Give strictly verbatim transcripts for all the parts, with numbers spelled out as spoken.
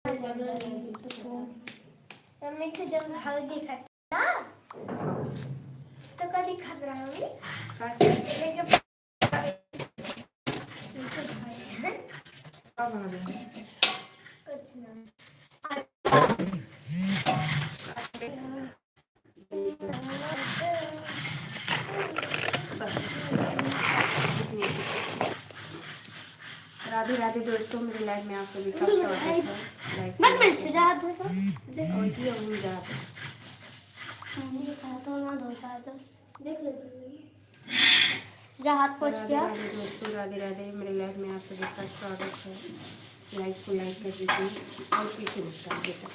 मम्मी के जब घर देखा था, तो का दिखात रहा मम्मी? का? लेके अब आ गए। कुछ ना। राधे राधे दोस्तों, मेरे लाइव में आप सभी का स्वागत है। लाइव मत में मिल छुजा हाथ धो। और ये हम जा। मम्मी का तो ना धोता है तो देख लेते हैं। जा हाथ पोंछ राधे के आ। राधे दोस्तों, राधे राधे। मेरे लाइव में आप सभी का स्वागत है। लाइव को लाइक कर दीजिए और पीछे मत कर बेटा।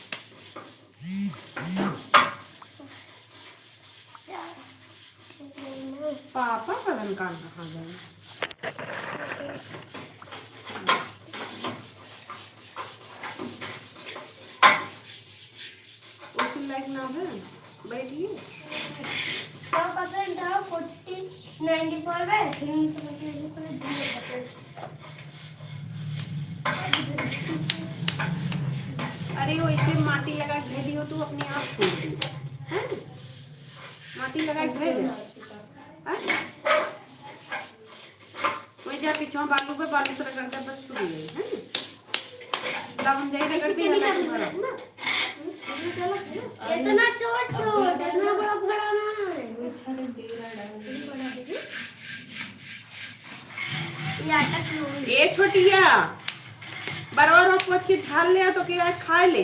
पापा पता न कहाँ कहाँ गए। उसी लाइक ना है, बैठिए। सौ परसेंट है, फोर्टी, नाइंटी फ़ोर है, फिर उनको बदलिए, पूरा जीरो परसेंट। अरे, वैसे माटी लगा के धर दियो, तू अपने आप छोड़ दी, हैं? माटी लगा के धर दे। हैं? वही जा पीछे बालू पे, बालू से रगड़ दे, बस छूट गई, हैं? ला हम जाई रगड़ के, इतना छोट छोट, इतना बड़ा बड़ा ना है। ये आटा क्यों? ए छोटिया, बरवा रो पोंछ के झाल ले आ, तो के आज खाए ले।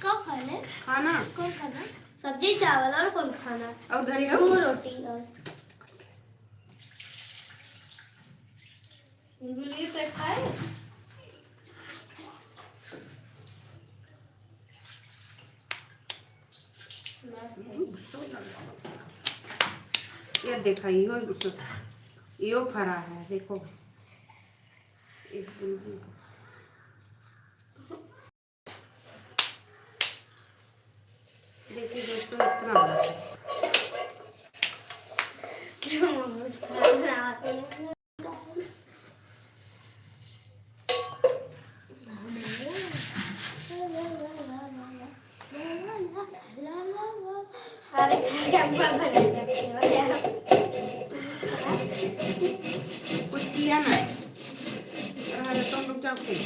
कब खाए ले? खाना। कौन खाना? सब्जी चावल और कौन खाना? और घरे हो? दो रोटी और। गुली से खाए? ये देखा, यो, यो फरा है, देखो। देखिए दोस्तों, इतना बड़ा है। अरे, कुछ किया ना। अरे, तुम लोग जाओ खेल।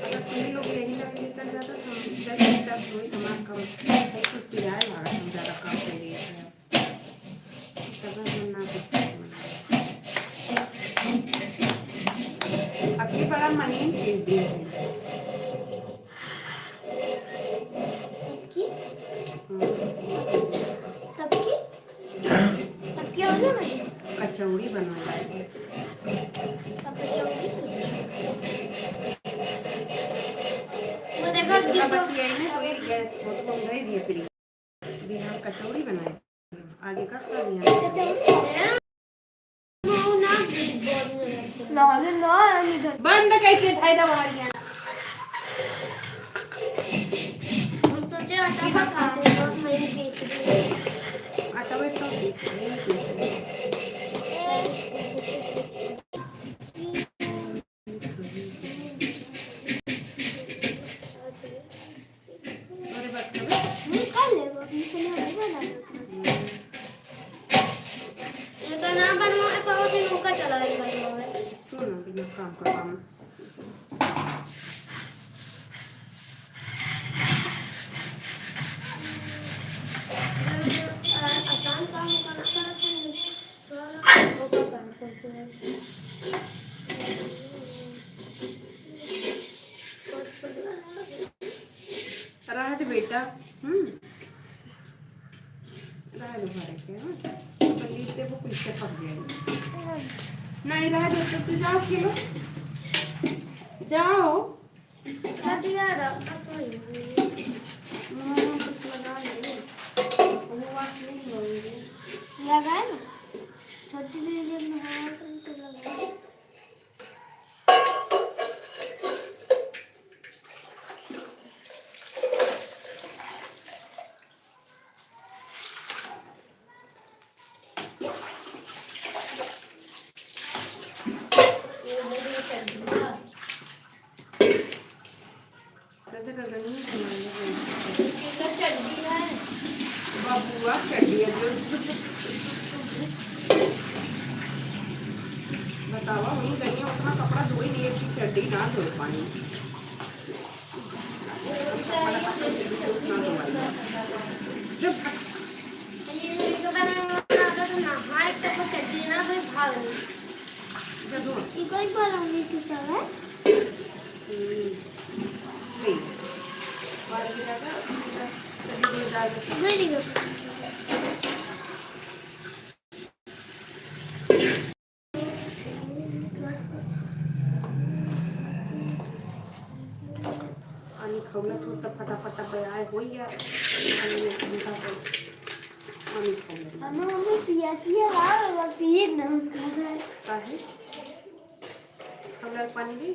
अगर तुम लोग यही ना लेकर जाता, तो हम इधर ही सब वही सामान कम, सब कुछ पिराए लगा, हम ज्यादा काम कर लिए थे। तब हम ना कुछ करते हैं। अबकी बड़ा महीन चीज दी है। तब की? हम्म। तब की? तब की हो गया भाई? कचौड़ी बनवाई। अब कचौड़ी? वो देखो, इसका बची है ना, तो ये गैस को तो हम दे दिए फ्री। अभी हम कचौड़ी बनाए। आगे का खा लिया। कचौड़ी? ना, ना, बंद करके धाई दबा लिया। हम तो जो आटा का खाते हैं, बहुत महंगी चीज़ है। आटा में तो अरे बस करो। हम कर लेबो, अभी से ना बनवा लेबो। ये तो ना बनवा पाओ, फिर उनका चला ही बनवा। सुन ना, बिना काम का काम। आसान काम करना पड़ा था। राज बेटा, हम्म, राज भरे के, हाँ, पनीर के वो पीछे पक जाएगा। नहीं, राज, तो तू जाओ खेलो, जाओ। कटिया रहा, बस वही। मुँह में कुछ लगा ले। वो बात नहीं होगी। लगाए ना। छोटी दीदी ने हाथ में तो लगाए। रगड़नी है। ये तो चड्डी है। बबुआ चड्डी है जो। बतावा, वही गई है, उतना कपड़ा धोई नहीं, एक ही चड्डी ना धो पाई। ये मेरी को बना, बना, बना, नहाए तो वो चड्डी ना धोए, भाग नहीं। जब हो। ये कोई बोला नहीं तू सब है? हम्म। नहीं। और भी ज्यादा, ज्यादा, चड्डी को डाल देते हैं। Very good। पानी खौला छोड़ त फटाफट बयाए होई या। पानी में ठंडा कर। पानी खौला। हमें, हमें पियासी है, हाँ, पिए ना हम खा जाए। काहे? खौला पानी दे।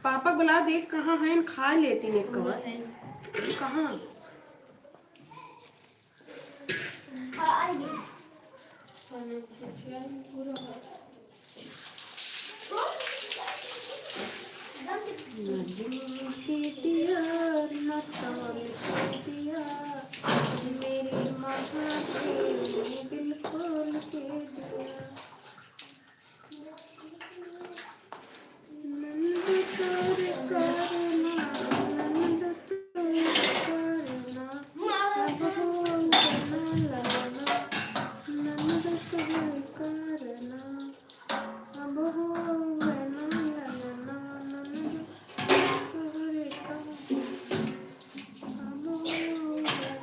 पापा बुला दे, कहाँ हैं? खा लेती ने कवर। कहाँ? मेरी महादेव ने बिल्कुल के दिया। नंद तोर करना, नंद तोर करना, अब हो गना लगना। नंद तोर करना, अब हो गना लगना। नंद तोर करना, अब हो गना लगना।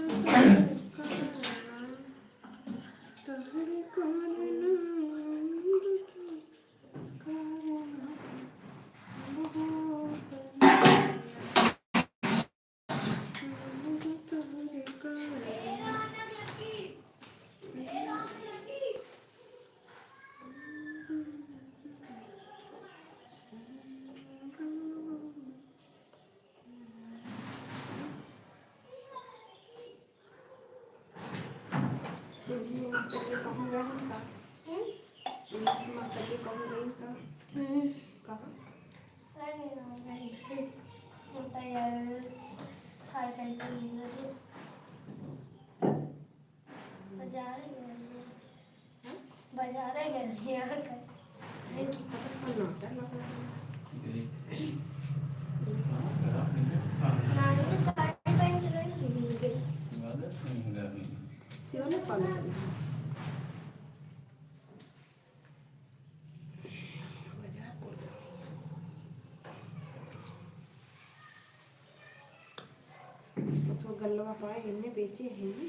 नंद तोर करना। तुम लोग पहले कहूँ गए हैं का? हम्म? तुम लोग माता जी कहूँ गए हैं का? हम्म। कहाँ? अरे, हम तो यार, साइकिल पे नहीं गए। बाजार गए हैं। बाजारे गए हैं, यहाँ का। ये तो सन्नाटा लगा है। नानी ने साड़ी पहन के गई थी, मिल गई। शिवाला पानी चली। बाजार को। तो गल्लवा पाए, इनने बेचे हैं ना।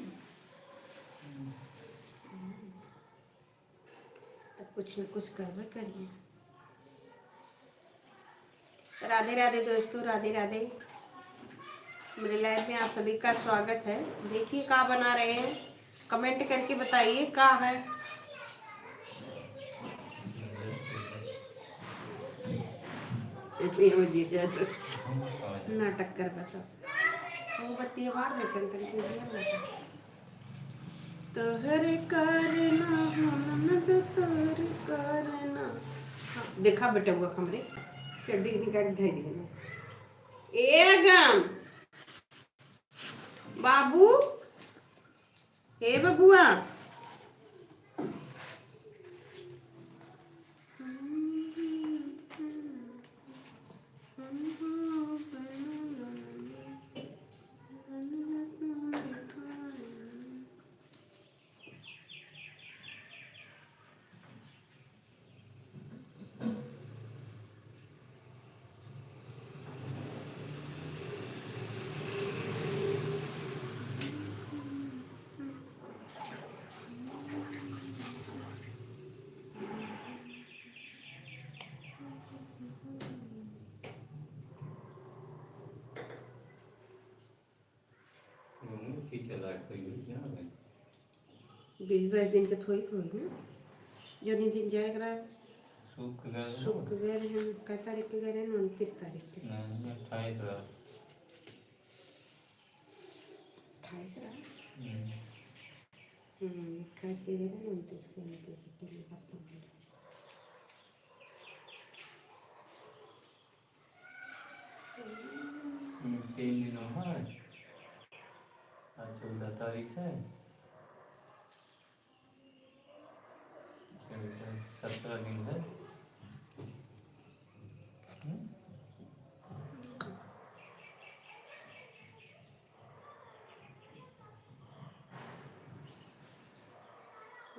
तब कुछ न कुछ करबे करिए। राधे राधे दोस्तों, राधे राधे। मेरे लाइव में आप सभी का स्वागत है। देखिए का बना रहे हैं, कमेंट करके बताइए का है। इतनी हो जीजा तो। नाटक कर बता। वो बत्ती बार में चल तरी कोई दिया ना। तोहरे कारना हो ननद, तोहरे कारना। हाँ, देखा बेटउआ हमरे चड्डी निकाल के धइ दिए ना। ए गम बाबू, ए बबुआ। बीस बाईस दिन के थोड़ी होई ना। जौनी दिन जाए के रहा, शुक्र के गए रहे। शुक्र के गए रहे, कै तारीख के गए रहे? उनतीस तारीख के। नहीं, अट्ठाईस रहा। अट्ठाईस रहा? हम्म। हम्म, खास के जरा ना, तो इसको हम तो बिल्कुल नहीं करते हैं। हम्म, तीन दिन और है। आज चौदह तारीख है। अच्छा बेटा, सत्रह दिन है। हम्म?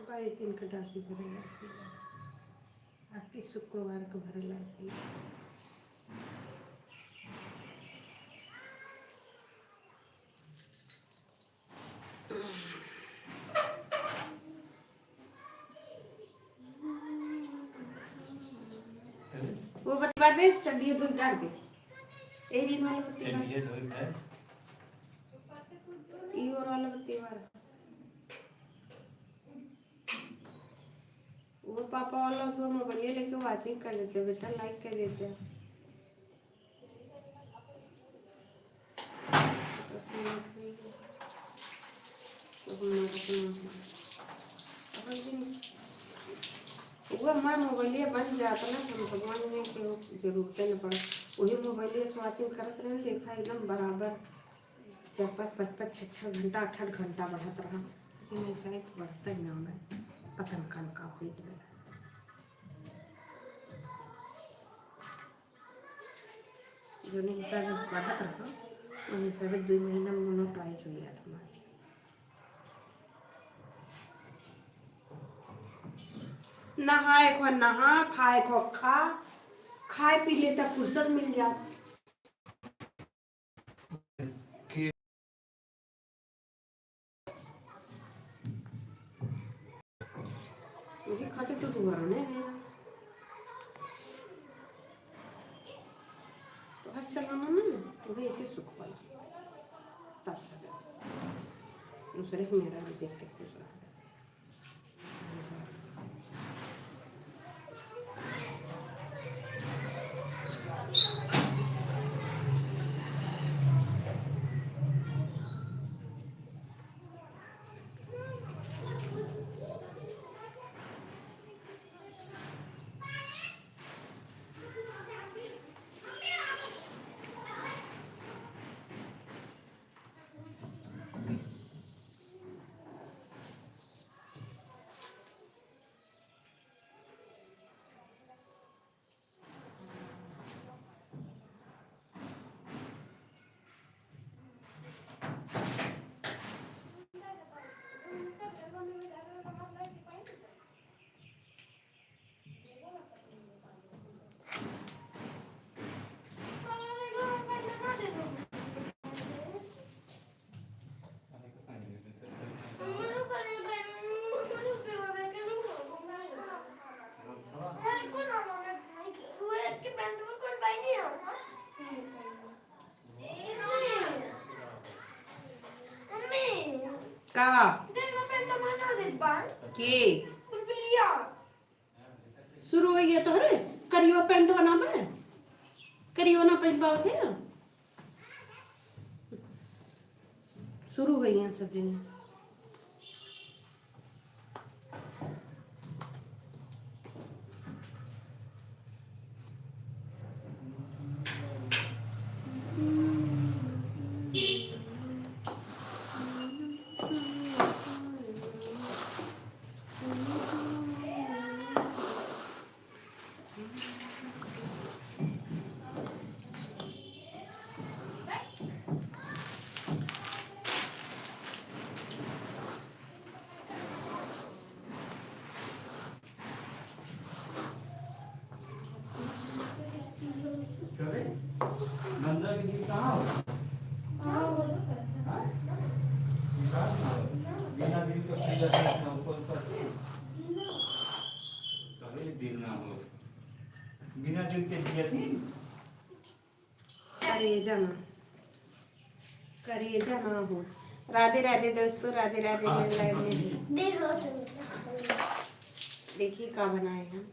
बाईस दिन का डाकी भरे लागी। आपकी शुक्रवार का भरे लागी। वो बत्ती बार दे, चड्ढी धोई डाल दे। ए रीन वाला बत्ती बार। चड्ढी धोई डाल। ई और वाला बत्ती बार। वो पापा वाला तो मोबाइल लेके watching कर लेते बेटा, like कर देते। वो हमार मोबाइलिया बन जात ना, हम भगवान में केहू जरूरते न पड़ा। वही मोबाइलिया से watching करत रहन, देखा एकदम बराबर चार पाँच, पाँच पाँच, छः छः घंटा, आठ आठ घंटा बढ़त रहा, लेकिन ऐसा ही तो बढ़ता ही ना हमें, पता न कल का होई। जौने हिसाबे बढ़त रहा, वही हिसाबे दुई महीना में monetize हो जात हमार। नहाए को नहा, खाए को खा, खाए पी लेता फुर्सत मिल जात। वही खातिर तो दुआरा नहीं है। तो हाथ चलाना ना, तो वही ऐसे सुख पाला। तब सदा। दूसरे को मेरा भी देख के खुश रहा। का? के? शुरू होइ गया तोहरे करियो पैंट बनावे, करियो ना पहन पावत है। शुरू होइ गया सब जने। करे? नंदा के दिल कहाँ हो? हाँ? निकाल ना हो। बिना दिल के पूजा करते हो, कौन सा चीज? करे दिल ना हो। बिना दिल के जिया थी? करेजा ना, करेजा ना हो। राधे राधे दोस्तों, राधे राधे। हाँ। मेरे live में देखिए का बनाए हैं।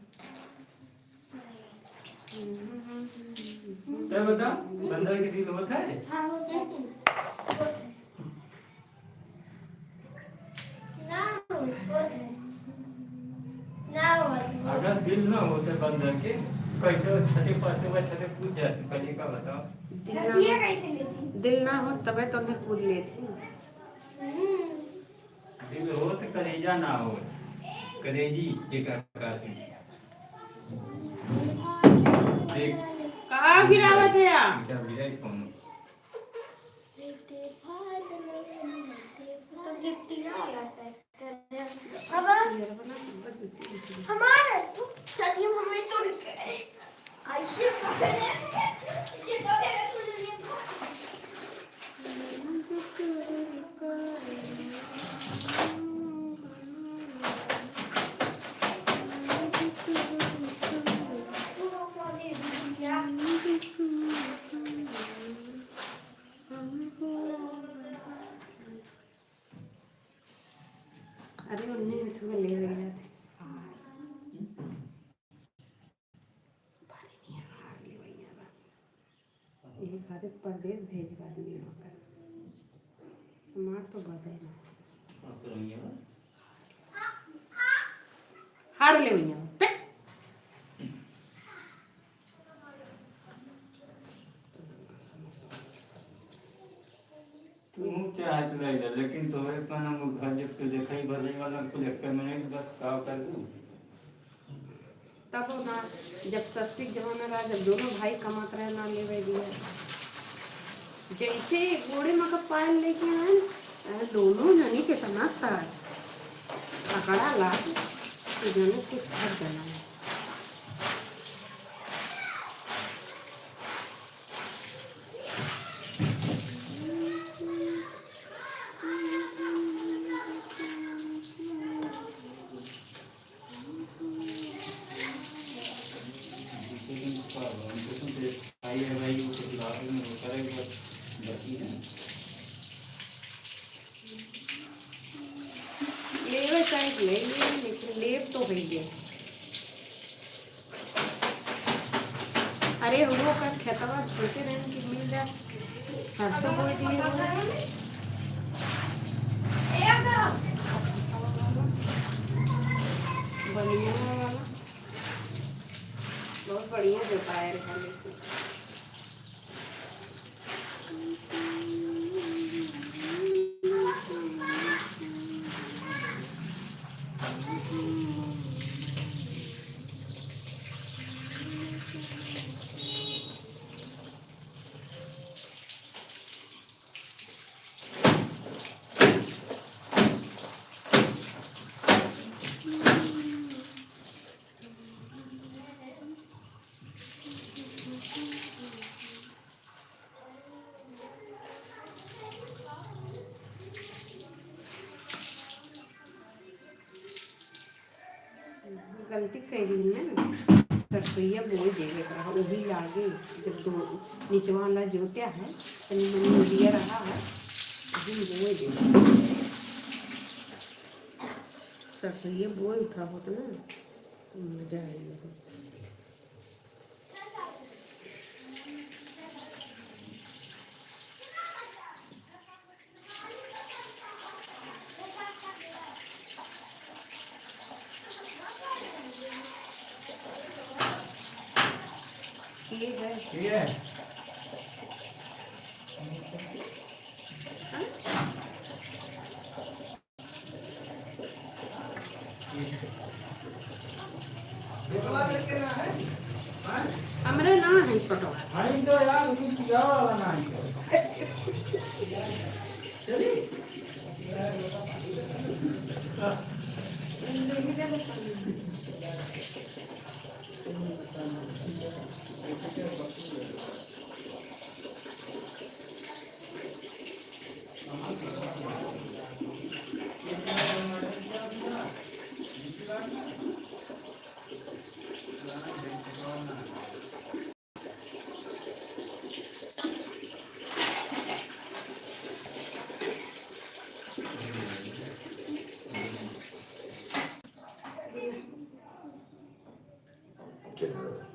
तब बता, बंदर के दिल होता है? हाँ, होता है। होत है। ना होत है। अगर दिल ना होते बंदर के, कैसे वो छते पाँचों का छते कूद जाते, पहले का बताओ? दिल ना, रसिया कैसे लेती? दिल ना हो तबे तो नहीं कूद लेती। हम्म। दिल हो तो कलेजा ना हो, कलेजी के का कहते हैं। देख। कहाँ गिरावत है आप? बेटा, गिरा ही कौन? तो गिट्टी ना हो जाता है। अब हमारे तो सदियों हमें तो ऐसे पकड़े, ये तो मेरे को ये अरे, उन्हें मिथुआ ले गया था। बारी नियर हार लेवैया बा। यही खातिर परदेस भेज बा आदमी लोग का। हमार तो बदे ना। हार लेवैया बा। पे। तू चाहत नहीं रह, लेकिन तोहरे कहना वो घर जब के देखई भरई वाला कुल एक मिनट बस का कर दू। तब ना, जब सस्ती के जमाना रहा, जब दोनों भाई कमात रहे, ना लेवे दिया। जैसे गोड़े में का पायल लेके आए, अरे दोनों जनी के तना तार पकड़ा ला, तो जने कुछ कर देना है। लेवे चाहे ले ले, लेकिन लेब तो है ये। अरे, हम लोग का खेतवा छोटे रहन की मिल जाए, सरसों बोए दिए हो। बढ़िया वाला, बहुत बढ़िया जोताया रहा लेकिन। गलती कइ ली ना, सरसोईया बोए देवे का रहा, वही लागे, जब दो निचवा वाला जोत्या है, तनी मनी उजिया रहा है, वही बोए देवे। सरसोईया बोए उठा होत ना, तो मजा आई होत। ये है। ये है। हाँ? हमरे ना है छोटवा। हाँ, तो यार, अभी पूजा वाला ना है। चलिए।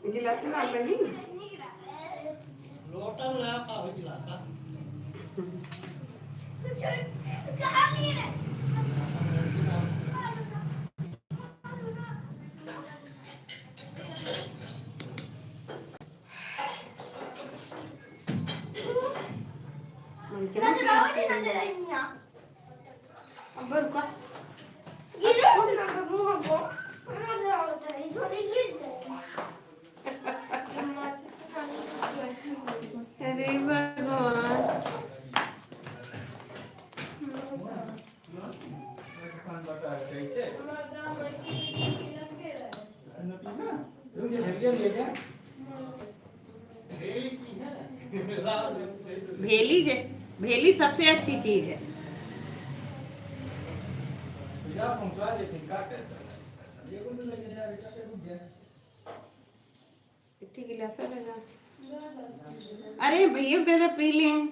गिलास में डाल रही? लोटा में लगा का हो गिलास, हाँ? कुछ कहा नहीं रे। नजर आवत है, नजर आई नहीं। अब रुका। गिरे ना, मुंह को नजर आवत है, थोड़ी गिर जाए। अरे भगवान। भेली जे, भेली सबसे अच्छी चीज है। एक ठे गिलास है ना। अरे भैया, दे दे, पी लें।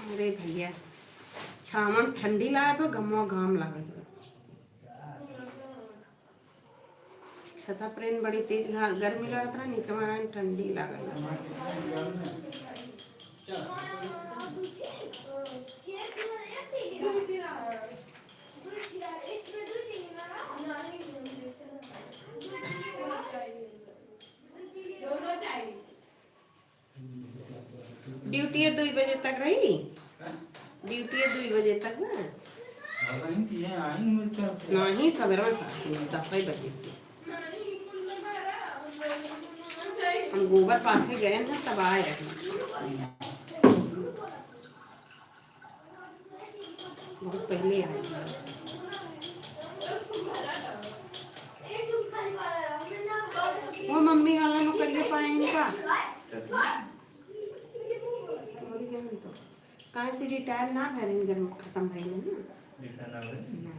अरे भैया, छावन ठंडी लागत बा, गमवा घाम लागत बा। छता पर बड़ी तेज घा-, गर्मी लागत रहा, नीचे में ठंडी लागत रहा। ड्यूटी दुई बजे तक रही, ड्यूटी दुई बजे तक ना। नहीं, सवेरे में दस बजे से। हम गोबर पाथे गए ना, तब आए रहे। बहुत पहले आए। वो मम्मी वाला नौकरी पाए इनका। काहे से रिटायर ना भरे जब खत्म भइल ना। रिटायर ना भरे। ना।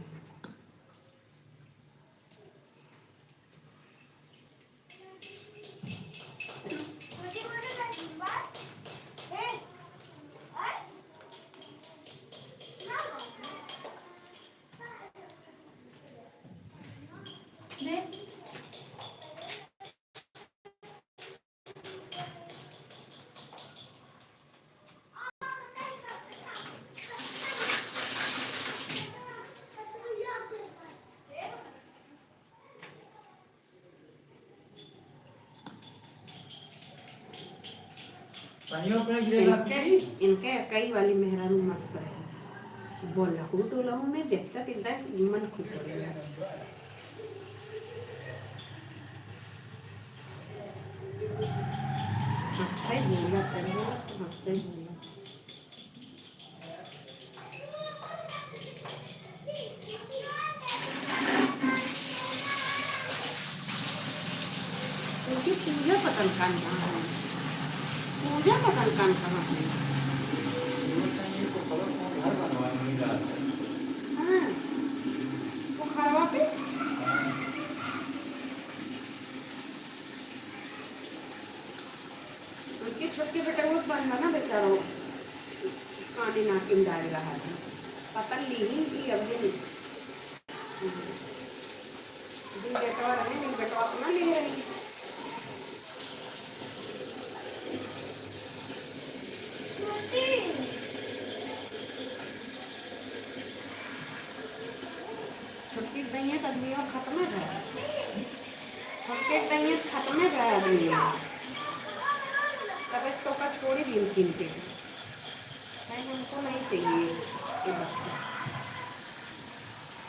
इनके, इनके अकई वाली मेहरारू मस्त रहे। बोलहु डोलहु में देखता तिनता मन खुश हो गया। हंसते बोला करो, हंसते बोला। उनकी पूजा पता न कहाँ है, पूजा पता न कहाँ है। हाँ, वो घरवा पे। उनके छोटके बेटा वो बंद ना बेचारो, कानी नाकिन डाल रहा था, पता नहीं कि अभी दू बेटवा रहे, एक बेटवा अपना ले रही। छुट्टी नहीं है तो आदमी और खत्म है। छुट्टी नहीं है, खत्म है आदमी। तब इसको का छोड़ी दिन किन के। भाई, हमको नहीं चाहिए ये बच्चा।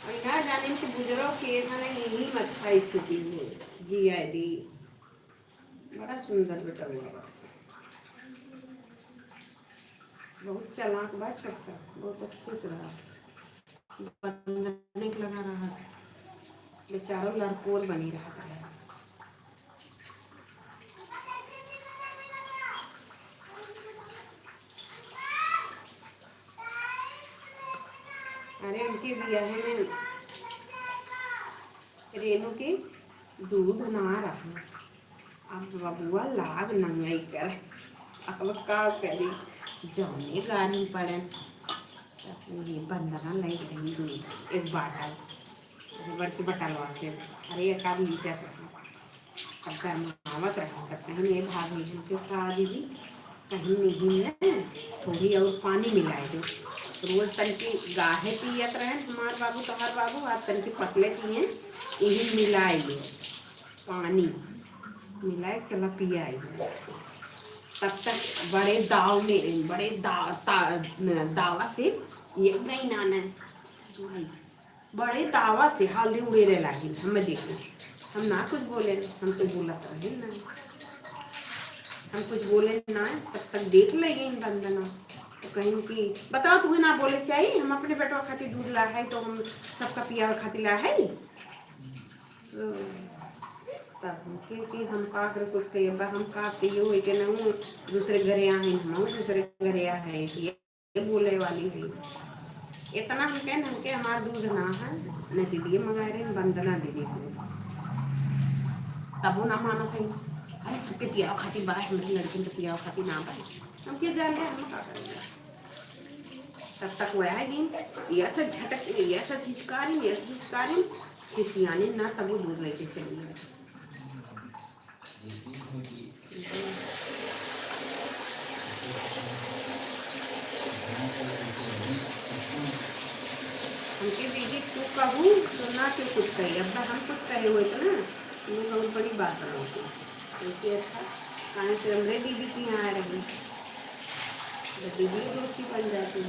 और ना जाने कि बुजुर्ग के ऐसा नहीं, यही मत खाई छुट्टी में। जी आए दी। बड़ा सुंदर बेटा हुआ बा। बहुत चालाक बा छोटका, बहुत अच्छे से रहा। बंदने के लगा रहा, बेचारो लड़कोर बनी रहा। अरे, उनके बियाहे में रेनू के दूध ना रहा, अब बबुआ लाग नंगई कर, अब का करी, जौने गारी पड़न। ये बंदना लाई रही दूध, एक बाटल, बड़की बटलवा से, अरे, एक आध लीटर रहा। अब गरमावत रहा, तब कहीं ये भाभी जी के का दीदी, कहीं नहीं में थोड़ी और पानी मिलाए दो। रोज तनकी गाहे पियत रहन हमार बाबू, तोहार बाबू, आज तनकी पतले पिए, यही मिलाए दो। पानी मिलाए, चला पियाई। तब तक बड़े दाव में, बड़े दा-, ता-, दावा से ये गई नाना। बड़े दावा से हल्दी उड़ेले लागिन, हम देखे, हम ना कुछ बोले, हम तो बोलत रहे ना, हम कुछ बोले ना। तब तक देख लेगिन वंदना, तो कहिन कि बताओ, तुम्हें ना बोले चाहिए, हम अपने बेटवा खातिर दूध ला है, तो हम सबका पियावे खातिर ला है। तो तब हम के कि हम का करे कुछ कहिए, बा हम का कहिए, हो के ना हूँ, दूसरे घरे आहे, हम दूसरे घरे आहे, ये बोले वाली है। इतना हम कहेन, हमके हमार दूध ना है, न दीदी मंगाए रहे, वंदना दीदी को। तबो ना मानो है, अरे सबके पियावे खातिर बा, हमरे लड़किन के पियावे खातिर ना बा। हम के जान ले, हम का करेंगे। तब तक वह दिन, यह सब झटक, यह सब झिझकारिन, यह सब झिझकारिन, खिसियाने ना, तबो दूध लेके चली गई। हमके दीदी तू कहू तो ना, तू कुछ कही, अब हम कुछ कहे हुए तो ना, तुम बहुत बड़ी बात रहो। ऐसे अच्छा, कहाँ से हमरे दीदी के यहाँ आ रही, तो दीदी दोस्ती बन जाती।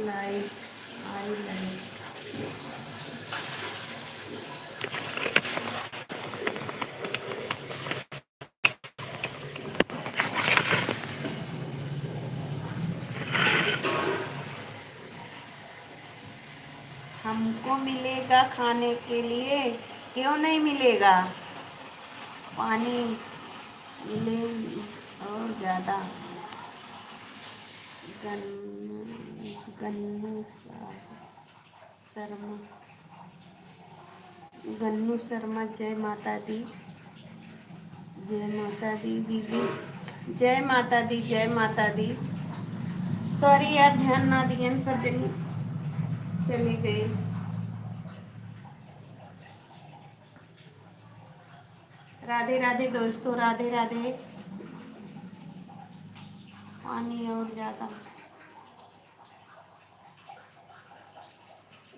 Like, I like। हमको मिलेगा खाने के लिए, क्यों नहीं मिलेगा? पानी मिले और ज्यादा। गन्नू, गन्नू सा-, शर्मा, गन्नू शर्मा, जय माता दी, जय माता दी दीदी, जय माता दी, जय माता दी। Sorry यार, ध्यान ना दियन, सब जनी चली गई। राधे राधे दोस्तों, राधे राधे। पानी और ज्यादा,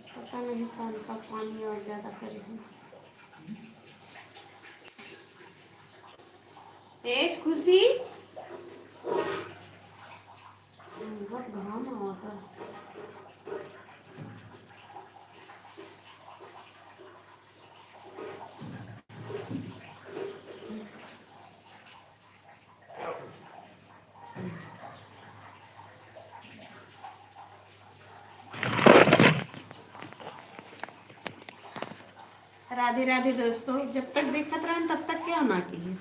पता नहीं कौन सा पानी और ज्यादा करे है। ए खुशी, बहुत घाम आवता। राधे राधे दोस्तों, जब तक देखत रहन तब तक क्या ना की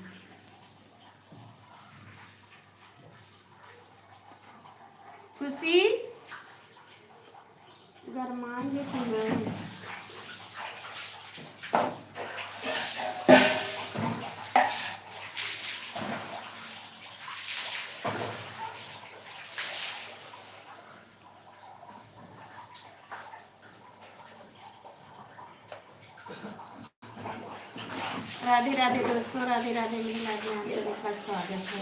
खुशी। गरमाएंगे तो नहीं। राधे राधे दोस्तों, राधे राधे मेरे लाडले, आप सभी का स्वागत है।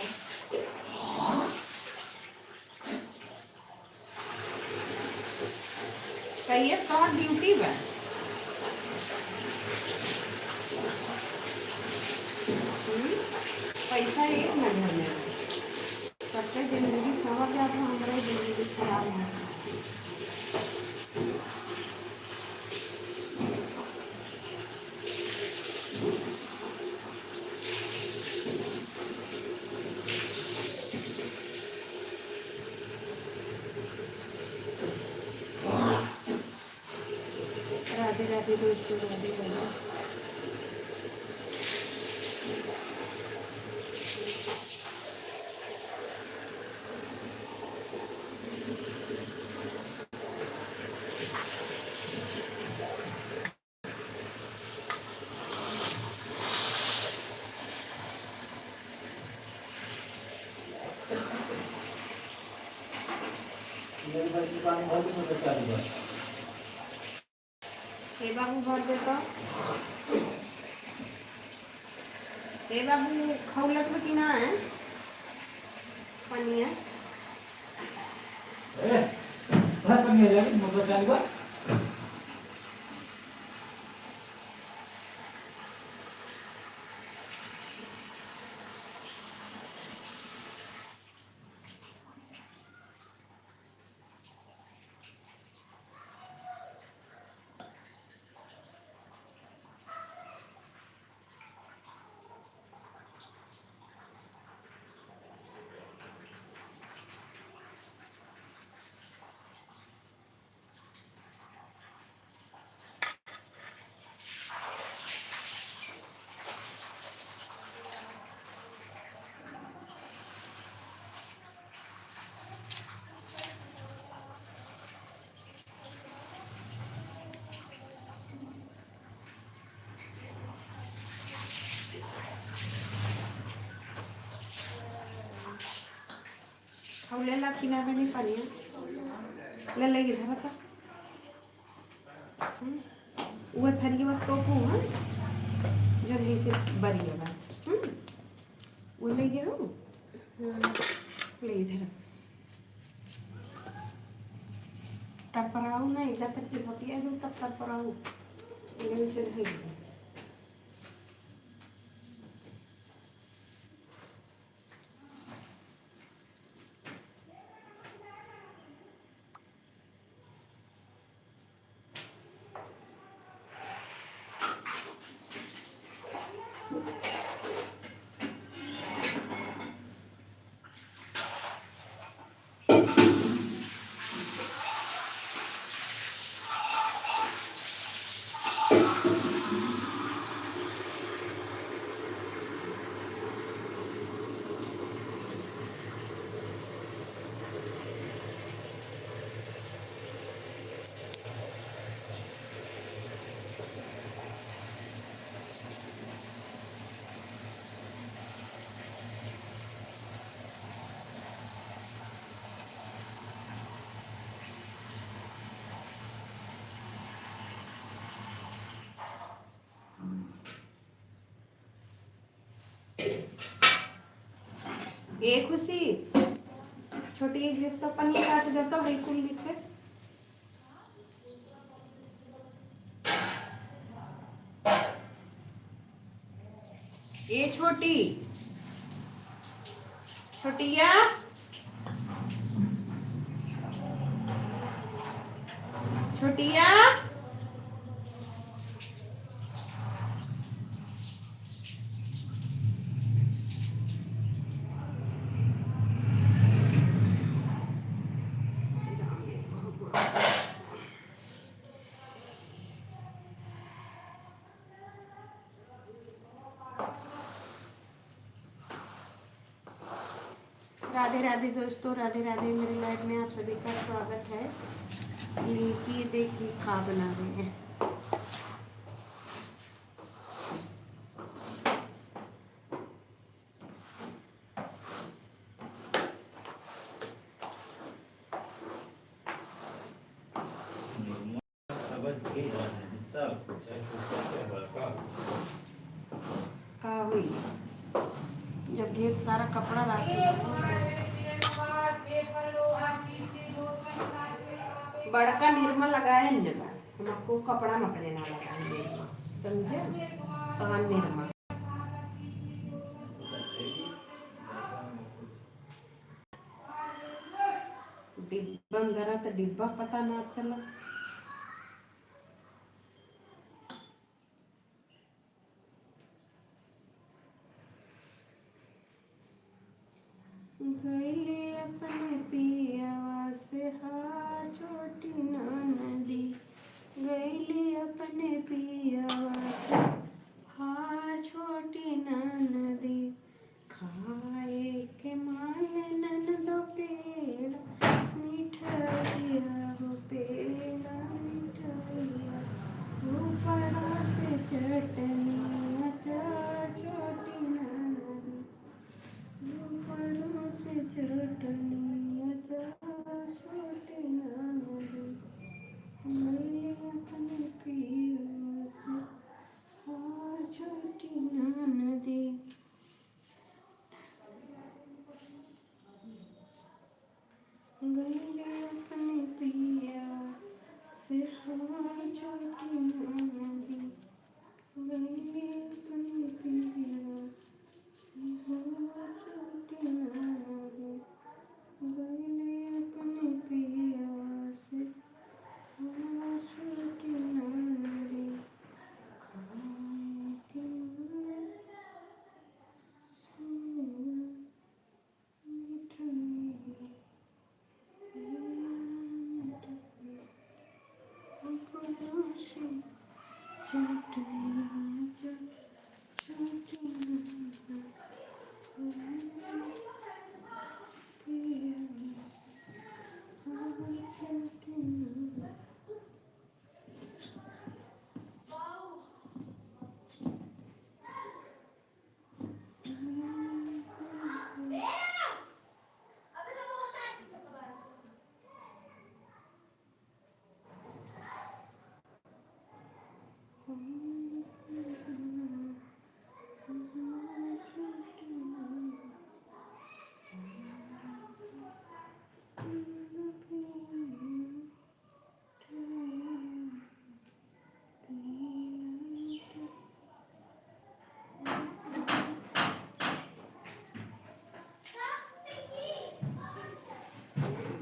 कहिए, कहाँ ड्यूटी बा? हम्म? पैसा है ना घर में? सबके जिंदगी संवर जात है, हमरे जिंदगी खराब है। राधे राधे दोस्तों, राधे राधे। हे बाबू, भर दे तो। हे बाबू, खौलत हो कि ना है पनिया? ए, भर पनिया जाके मोटर चालू कर। खौले ला किनारे नहीं पानी है। ले, ले, इधर रखा। हम्म। वो थरिया तोपू, हाँ? जो है से बरिया बा। हम्म। वो ले गया हो? हाँ। ले इधर। तरपराऊ ना, इधर तक के बतिया दो, तब तरपराऊ। इधर से रह गया। ए खुशी, छोटी एक तो पनीर काट दे तो बिल्कुल लिखे। ए छोटी, छोटिया, छोटिया। राधे राधे दोस्तों, राधे राधे। मेरे लाइव में आप सभी का स्वागत है। लीजिए, देखिए का बना रहे हैं। का हुई? जब ढेर सारा कपड़ा राखे, बड़का निरमा लगाए न जाला, हमको कपड़ा में अपने ना लगाए निरमा, समझे? तवन निरमा। अंदर त डिब्बा पता ना चला। गइली अपने पियवा से हार छोटी ननदी, गइली अपने पियवा से हार छोटी ननदी। खाए के मांगे ननदो पेड़ा, मिठाइया हो पेड़ा, मिठाइया। ऊपरों से चटनी अचार छोटी ननदी, ऊपरों से चटनी अचार छोटी ननदी। गइली अपने पियवा से हार छोटी ननदी। गइली अपने पियवा से हार छोटी ननदी, गइली अपने पियवा से हार छोटी ननदी, गइली अपने पियवा से हार छोटी ननदी। खाए के मांगे से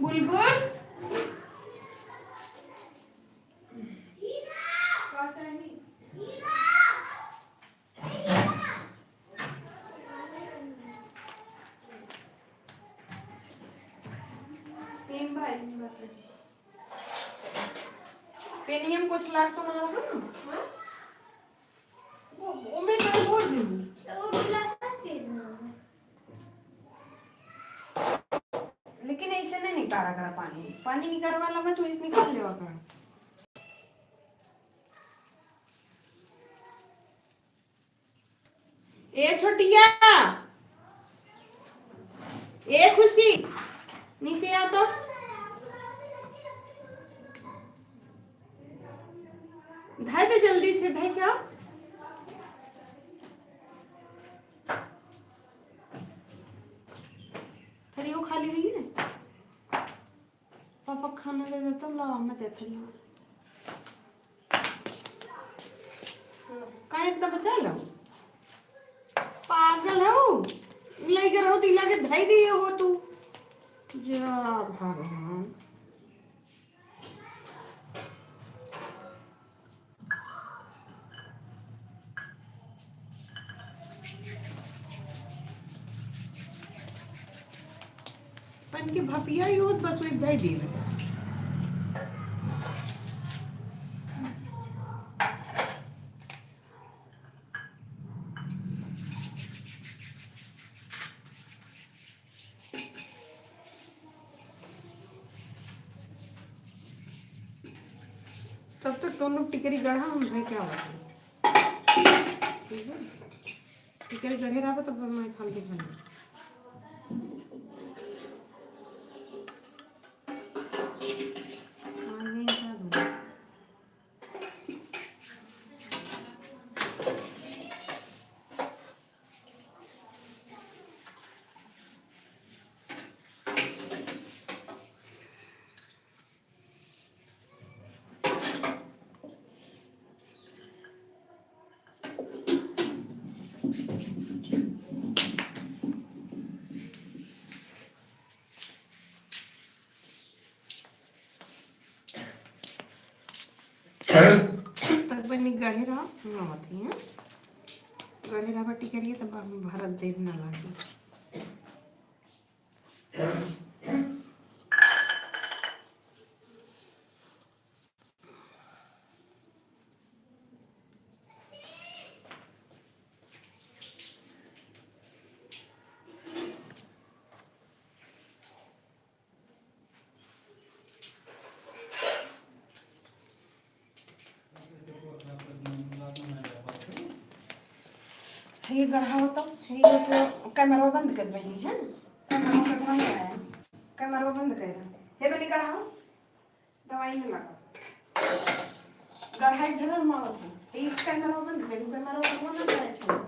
बुलबुल। पेनियम कुछ लाग तो ना रहा ना? हाँ? वो, वो मैं कल बोल दूँ। तो वो गिलास पेन में। लेकिन ऐसे नहीं निकारा करा पानी, पानी निकारे वाला में तो इस निकाल लेवा करा। ए छोटिया, ए खुशी, नीचे आ तो। धइ दे जल्दी से, धइ के आ। थरियो खाली हुई है। पापा खाना ले देता, लाओ, मैं देता, लाओ। काहे इतना बचा लो? पागल हो? लइके रहो, तो इलाके धई दिए हो तू। जा भगवान। तन के भपिया ही होत, बस वही दे देवे। तब तक तुम लोग टिकरी गढ़ा, हम भाई क्या होता है? ठीक है, टिकरी गढ़े रहा, तब मैं खाल के खाना। तब बनी गढ़े रहा, हम आवत ही, हैं? गढ़े रहा बटी करिए, तब हम भरत देर ना लागी। ये गढ़ा हो तो, ये तो कैमरा बंद कर बहिनी, हैं? कैमरा के बंद है, कैमरा बंद कर दे। हे बनी गढ़ा हो, दवाई में लगा। गढ़ा इधर मारत है। ये कैमरा बंद कर, कैमरा बंद ना करे छो।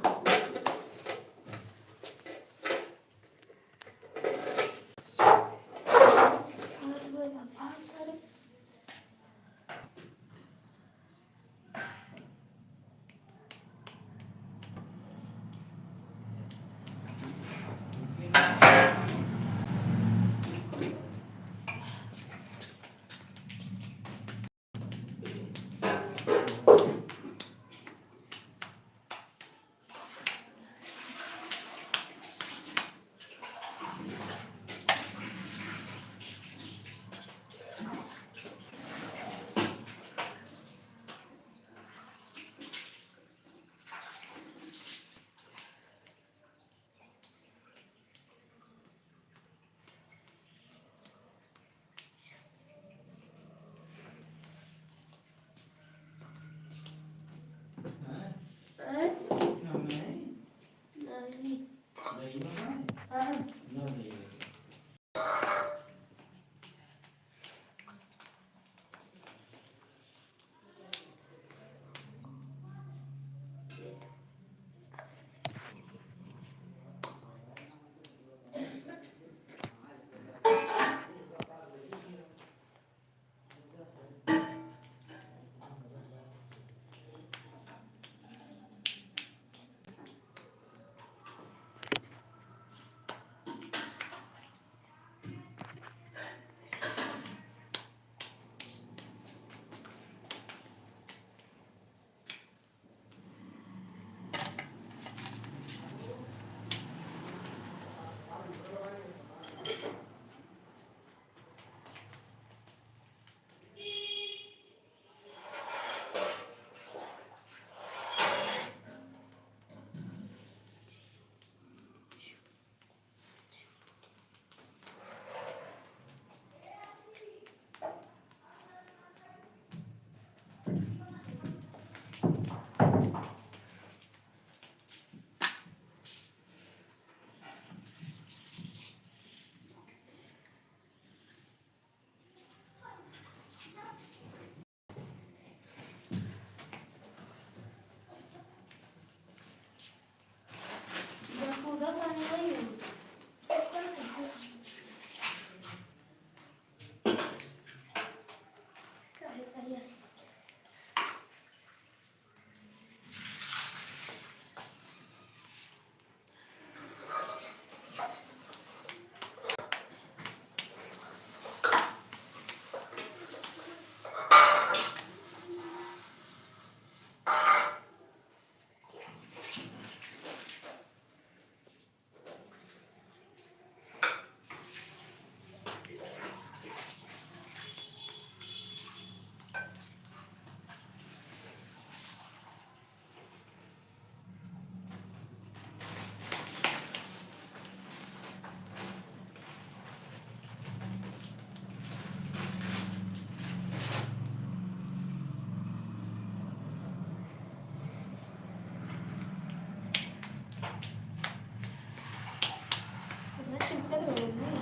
इतना चिपकत रहे हैं।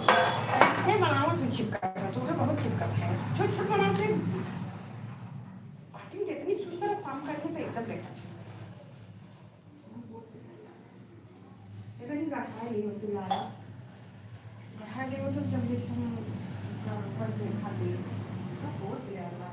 ऐसे बनावत हूँ, चिपकत रहे, तुम्हें बहुत चिपकत है। छोट छोट बनावत है, बाकी जितनी सुंदर काम करनी तो एकदम बेकार है। इतनी गढ़ा ली हो तुम लाला, गढ़ा दे हो तो जल्दी से हम ऊपर देखा दे, बहुत प्यारा।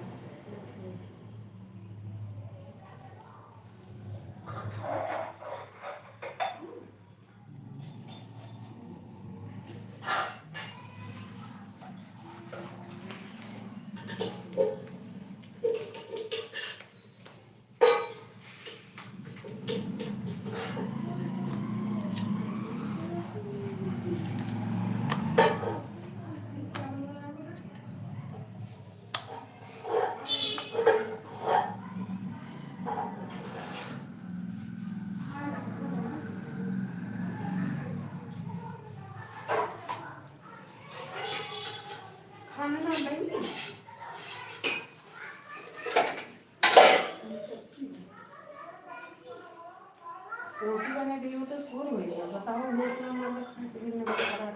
रोटी बना दियो तो कौन हो गया? बताओ, लोग तो हमारे खाने पीने में बड़ा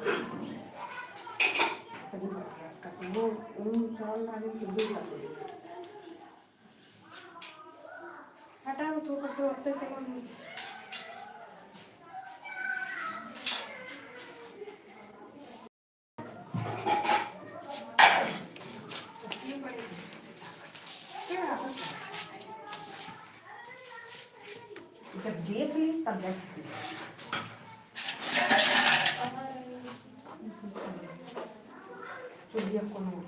तनी बड़ा रस का तो वो उन चावल ना दिन तो दूध लग गई। हटाओ तो ऊपर से होते चलो। जब देख ली तब देख ली। चुलिया कोनो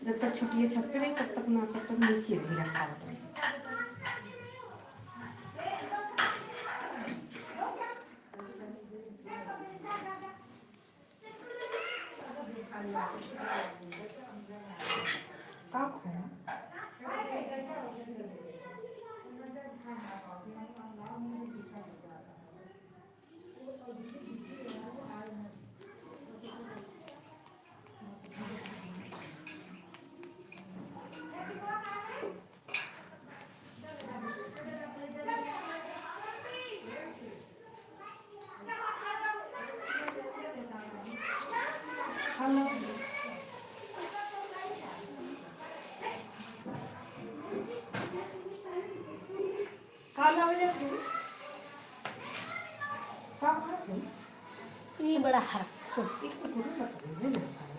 जब तक छुट्टियाँ छत पे रही, तब तक ना, तब तक नीचे भी रखा होता है। का खो? का लावे जात है? का बात है? ई बड़ा हर सुन। एक तो गुरु का तो नहीं जानता है।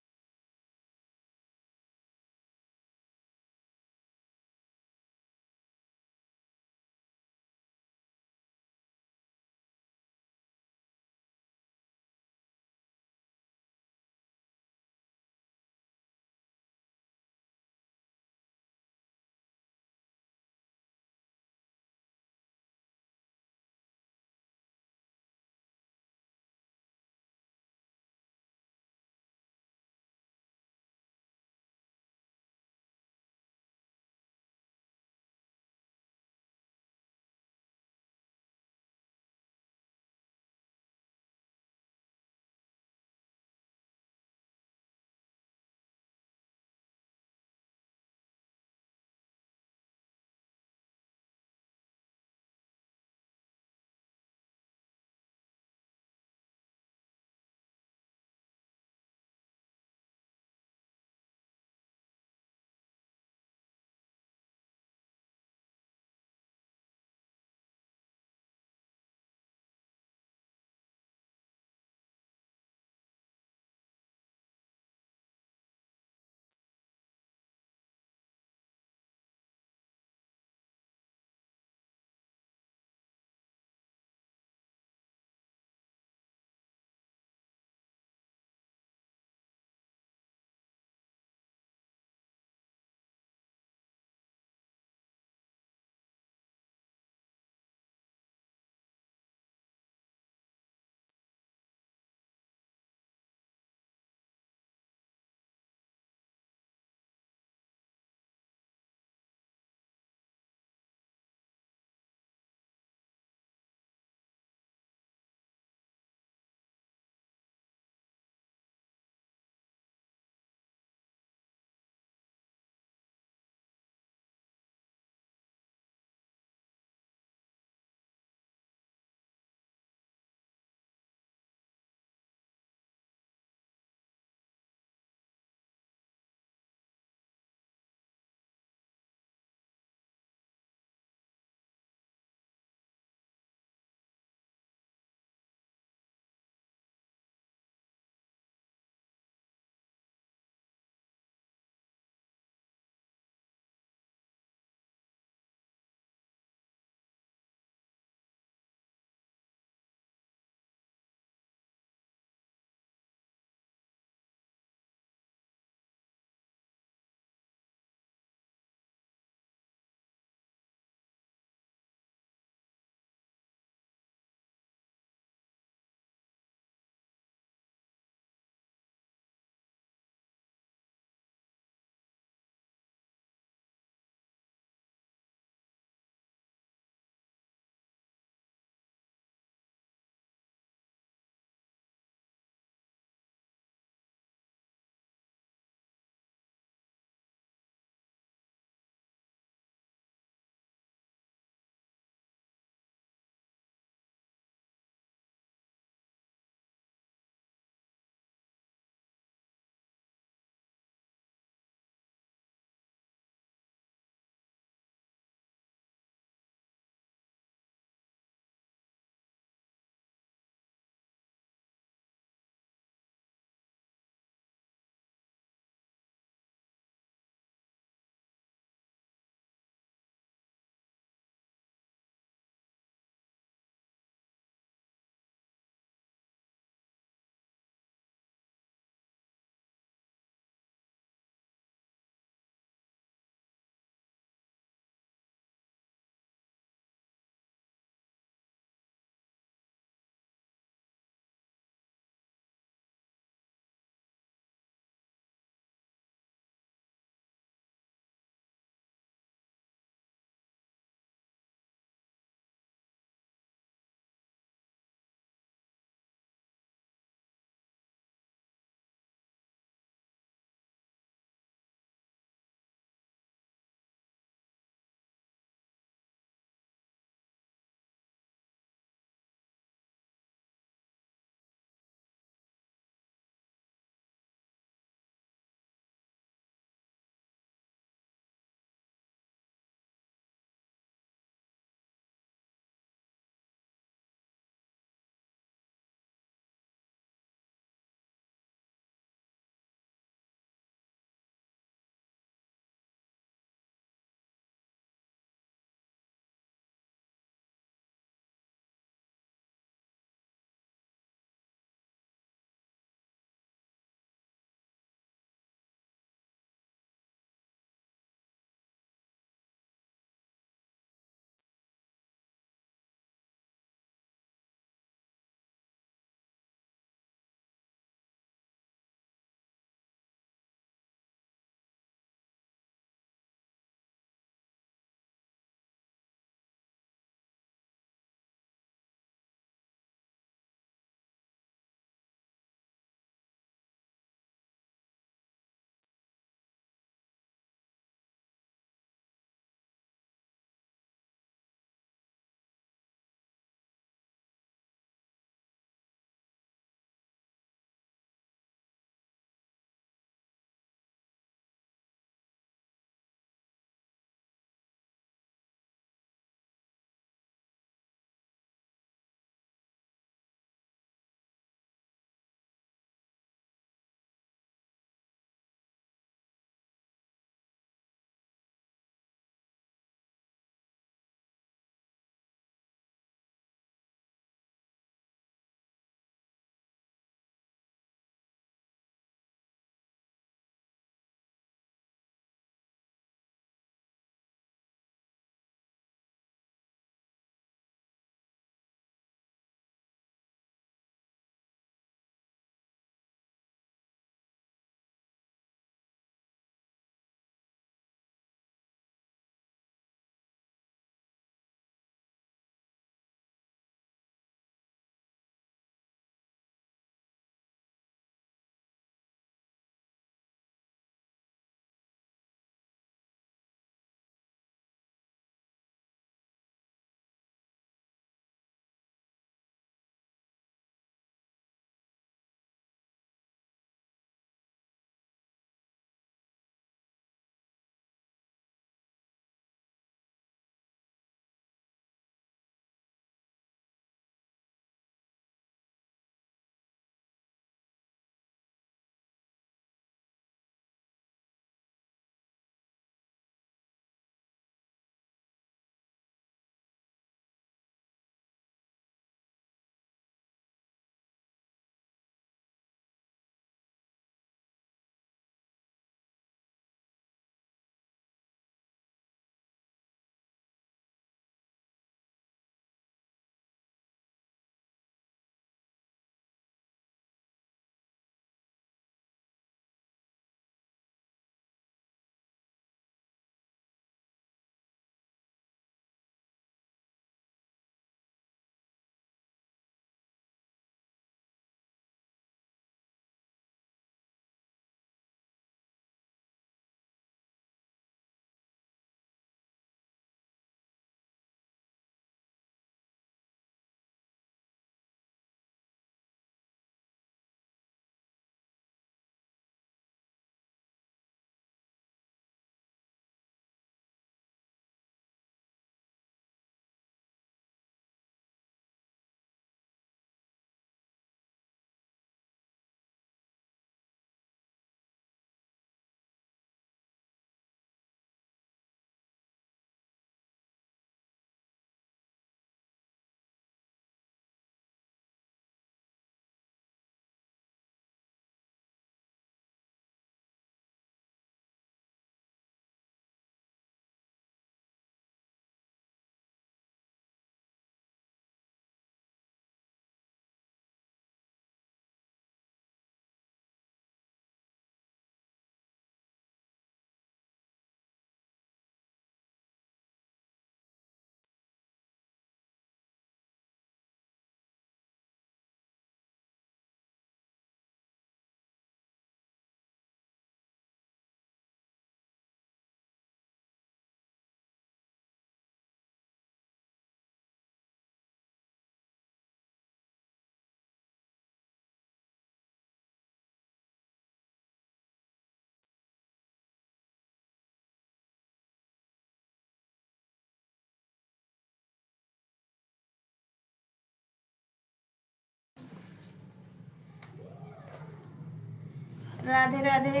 राधे राधे।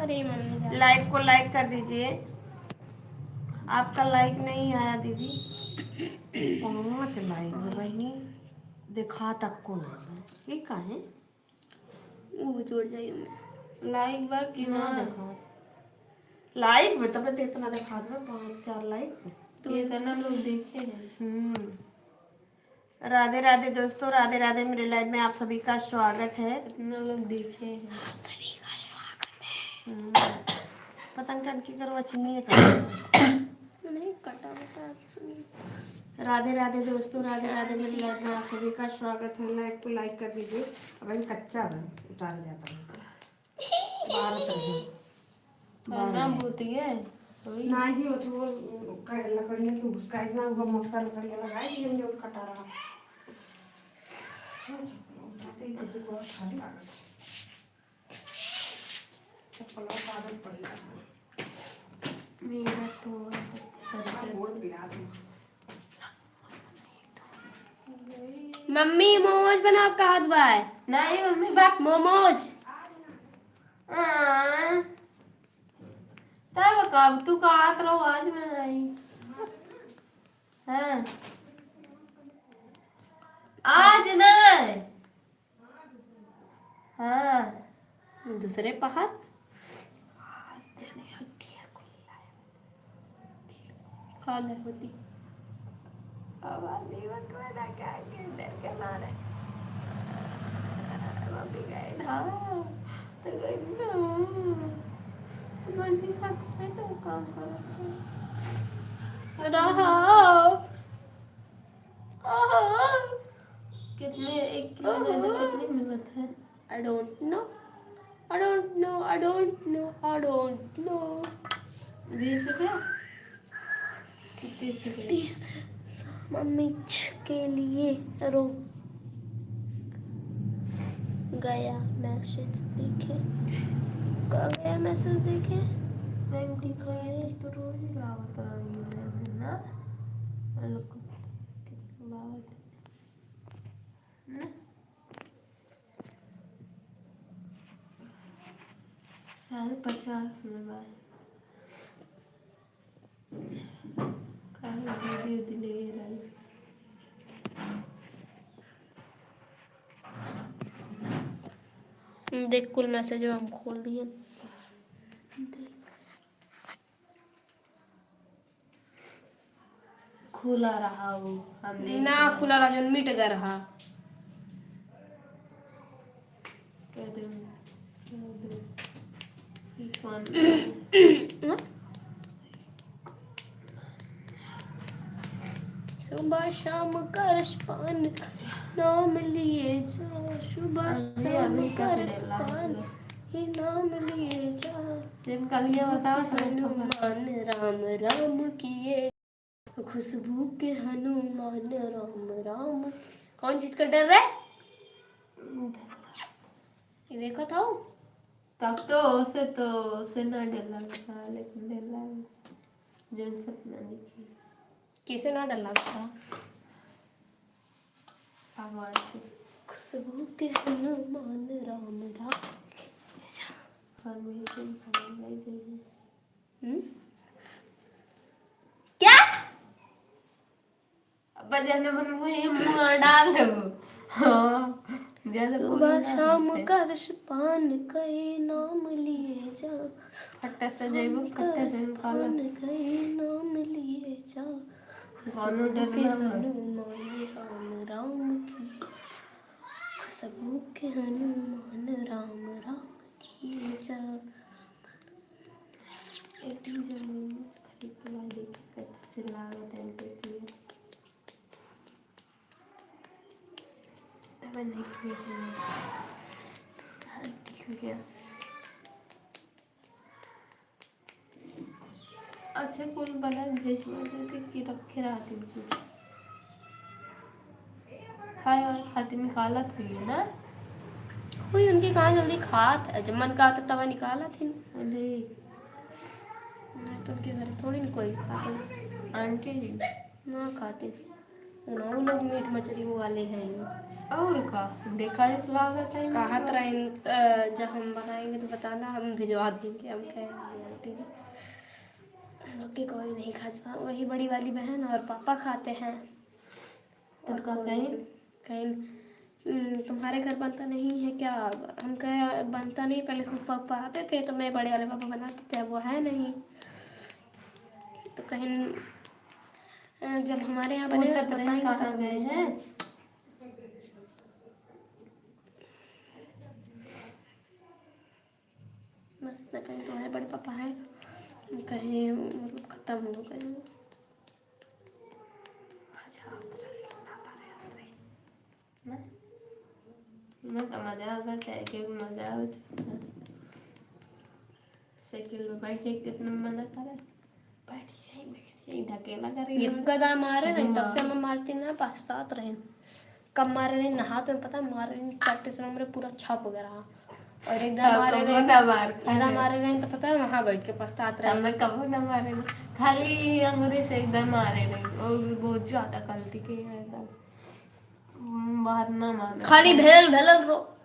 अरे मम्मी जान। Live को like कर दीजिए। आपका like नहीं आया दीदी। पाँच like बहिनी, देखा तक को ना। ये का है? वो जोड़ जाइए मैं। Like बा कि ना ना? देखा। Like में तब तो इतना देखा दो, पाँच चार like। तो इतना लोग देखे हैं। हम्म। राधे राधे दोस्तों, राधे राधे। मेरे live में आप सभी का स्वागत है। इतना लोग देखे हैं। आप सभी का स्वागत है। हम्म। पता नहीं कनकी करवा चिन्नी है का? नहीं, कटा बटा सुनिए। राधे राधे दोस्तों, राधे राधे। मेरे live में आप सभी का स्वागत है। Live को like कर दीजिए। अब हम कच्चा बन उतार जाता हूँ। बारह तक है। और बारह ना है। भूतिया है। वही। ना ही वो तो वो कर लकड़ियाँ की भुसकाई ना, वो मोटा लकड़ियाँ लगाए कि हम जो कटा रहा। हाँ, चप्पल उठाते ही किसी को अच्छा नहीं लगा। चप्पल और आदत पड़ गया। मेरा तो बहुत बिराद है। मम्मी, मोमोज बनाओ कहत बाय। नहीं मम्मी, बा मोमोज। हाँ। तब कब तू कहत रहो, आज मैं आई। हाँ। आज ना। हाँ, दूसरे पहाड़। खा ले होती। अब आली बकवाना का के डर के मारे। मम्मी गए ना, तो गए ना। मम्मी का कोई तो काम करो। रहो। आहा। कितने, एक किलो मैदा कितने मिलत है? I don't know, I don't know, I don't know, I don't know। बीस रुपया? तीस रुपया। तीस। मम्मी के लिए रो गया message देखे। का गया message देखे? मैम दिखाए तो रोज ही लावत रही है ना। और लोग को बात ना। साढ़े पचास में बा। काहे दीदी उदी ले रही। देख, कुल message हम खोल दिए। देख। खुला रहा वो, हम देख ना रहे। खुला रहा, जो मिट गया रहा। कह दे, कह दे। ई कौन? सुबह शाम का रसपान नाम लिए जा, सुबह अभी, शाम अभी का कब ले ला? रसपान ही नाम लिए जा। तेन कल ये बताओ तो हनुमान राम राम किए, खुशबू के हनुमान राम राम। कौन चीज का डर रहे? ये देखा था वो? तब तो उसे, तो उसे ना डर लगता, लेकिन डर लगे जौन सपना देखी। कैसे ना डर लगता? भगवान से। खुशबू के हनुमान राम राम। हमें तुम भगवान नहीं देंगे। हम्म? क्या? अब जने मन को ये मुंह डाल देबो। हाँ, जने सुबह शाम करस पान कई नाम लिए जा। खट्टा से जइबो, खट्टा से पान कई नाम लिए जा। गानो डर के ना हो। हनुमान राम राम की, खुशबू के हनुमान राम राम की जा। एक दिन जब मैंने खरीद के ला दी, कैसे लागत है, देखिए। तब नहीं खरीद। हाँ, ठीक हो गया। अच्छा, कुल बना भेजवा देते कि रखे रहती कुछ। खाए वाए खातिर निकालत हुई ना? कोई उनके कहाँ जल्दी खात है, जब मन का आता तब निकालत ही। अरे। नहीं तो उनके घर थोड़ी ना कोई खाते। आंटी जी। ना खाते। ना, वो लोग मीट मछली वाले हैं। और का, देखा इस लागत है। कहत रहे, अ, जब हम बनाएंगे तो बताना, हम भिजवा देंगे। हम कहे, "नहीं आंटी जी, हम लोग के कोई नहीं खा पा।" वही बड़ी वाली बहन और पापा खाते हैं। तो का कहीं? कहीं, "हम्म, तुम्हारे घर बनता नहीं है क्या?" हम कहे, "बनता नहीं, पहले खूब पापा आते थे तो मेरे बड़े वाले पापा बनाते थे, अब वो है नहीं।" तो कहीं, अ, जब हमारे यहाँ बने पूछत तो रहे, कहाँ गए हैं? बस इतना कहीं, तुम्हारे बड़े पापा हैं, कहीं मतलब खत्म हो गए। ना? मैं तो मजा आ गया, क्या, क्या मजा आ गया। साइकिल में बैठ के कितना मना करे, बैठ जाए, बैठ जाए, ढकेला करे। एक गदा मारे नहीं, तब से हम मारती ना, पछतात रहे। कब मारे रहे ना, हाथ में पता है, मारे रहे, चट्टी से हमरे पूरा छप गया रहा। और एक दाँव हाँ, मारे कबो रहे, ना मार खा एक दाँव ले। मारे रहे तो पता है, वहाँ बैठ के पछतात रहे। हमें कबो ना मारे रहे, खाली अंगूरी से एक दाँव मारे रहे, और भी बहुत ज्यादा गलती की है एकदम। हम्म, बाहर ना मारे। खाली भेल भेल रो।